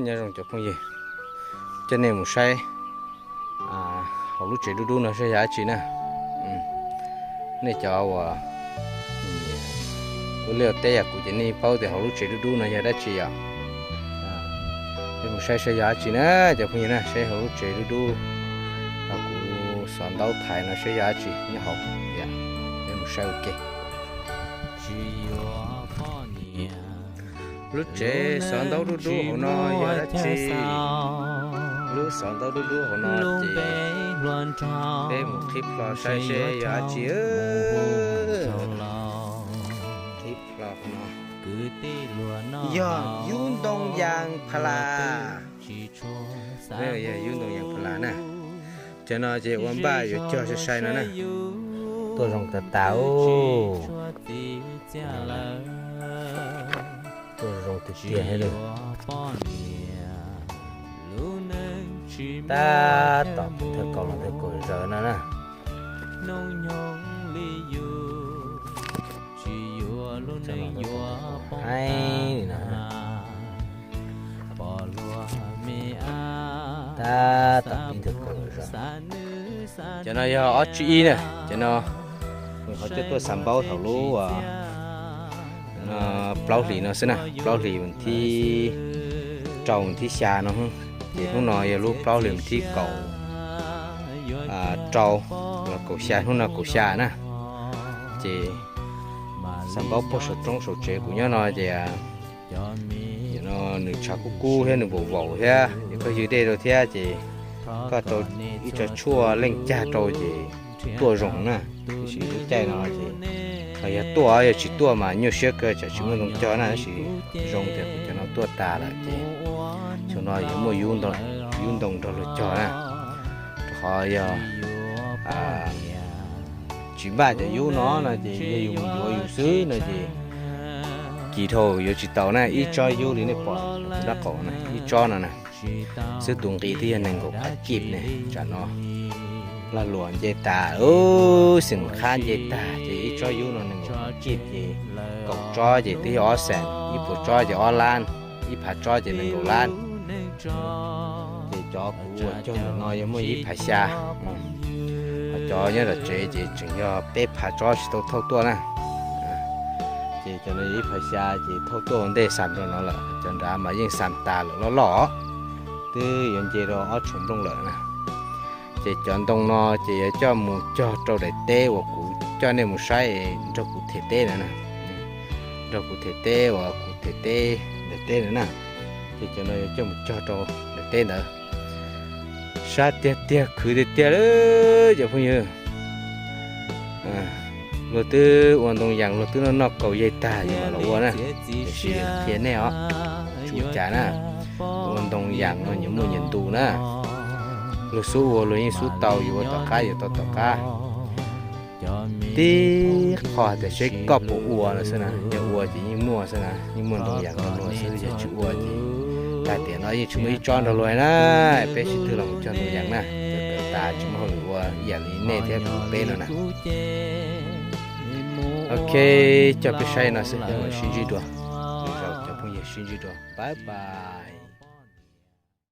Nyob zoo cov phooj ywg, coj nej mus saib hauv lub tsev dub dub no saib yog dab tsi na. Nej cov uas ua liaj teb yam kuv ces nej paub tias hauv lub tsev dub dub no yog dab tsi yom. Peb mus saib saib yog dab tsi na cov phooj ywg na, saib hauv lub tsev dub dub. Kuv xov ntaub thaiv no saib yog dab tsi nyob hauv. Peb mus saib ua ke. Lub tsev xov ntaub dub dub hauv no yog dab tsi? Lub xov ntaub dub dub hauv no ces peb mus qhib plho saib seb yog dab tsi. Qhib plho hauv no yog yub ntoo yas pha las. Yog yub ntoo yas pha las na. Cov no ces ua npaj yuav cog sai sai no na. Tuaj zoo tas tas. Tuaj zoo tiag tiag li. Tab tom thawj kaus los thawj kaus zaws no na. Haib li no. Tab tom pib thawj kaus zaws. Cov no yog ob tsib ib na. Cov no nws ho coj tuaj xa npaub thaum lub plaub hlis no xwb na, plaub hlis thib rau thib xya no. Ces hnub no yog lub plaub hlis thib kaum rau los kaum xya, hnub no kaum xya na. Ces xa npaub puag saum roob saum tsev kuv nyob no ces nws tshav kub kub thiab nws vaum vaum thiab, ces koj ywg dej rau thiab ces koj rau ib tso tshuaj leej cag rau ces tuaj zoo na. Tiam sis lub caij no ces yog tuaj, yog tsis tuaj mas nyuaj siab kawg, tsam tsis muaj ntoo cog na. Tab sis zoo tias kuv cov no tuaj tas lawm ces xyoo no yuav muaj yub ntoo nrog luag cog na. Rau qhov yog tsis npaj cov yub no no ces yog yus mus yuav yus xwb no ces kis dhau yuav tsis tau na. Ib tsob yub li nej pom tus dab qaum na, ib tsob no na, xwb tus nqi twb yog nees nkaum phav kib ne. Tsam no lag luam nce tas, xeem qhab nce tag ces ib tsob yub no nees nkaum phav kib ces kaum tsob ces twb yog ob xees, ib puas tsob ces ob lab, ib phav tsob ces nees nkaum lab. Ces cov kuv uas cog ntawm no yog muaj ib phav xya, ho cov nyob tom tsev ces tseem yog peb phav tsob tsis tau thauj tuaj na. Ces cov no yog ib phav xya ces thauj tuaj ua ntej xam rau no lawm, cov nrad mas yeej xam tas lawm loj loj, twb yuav nce rau ob tshoov nplooj lawm na. Ces cov ntoo no ces yuav coj mus cog rau daim teb uas kuv coj nej mus saib nrog kuv them teb na, nrog kuv them teb uas kuv them teb daim teb ntawd na. Ces cov no yuav coj mus cog rau daim teb ntawd. Sab tiag tiag khwv tiag tiag lawm cov phooj ywg. Luag twb ua ntoo yas luag twb noj noj kaus yaig tag yus mam los ua na. Tiam sis qhia nej os, tsis ua cas na, ua ntoo yas no nyias muaj nyias ntu na. Luag xub ua luag yeej xub tau, yus ua tom qab yus tau tom qab. Tib qho hais tias seb koj puas ua no xwb na, yog ua ces yeej muaj xwb na, yeej muaj ntoo yas nkaus luag xwb, yog tsis ua ces tag tiam no yeej tsis muaj ib tsob nrog luag na. Peb sib twg los mus cog ntoo yas na, cov kawm tas tsis muaj hauj lwm ua ib yam li nej thiab kuv peb no na. Ok, coj peb saib no xwb, sib ntsib dua, cov phooj ywg sib ntsib dua, bye bye.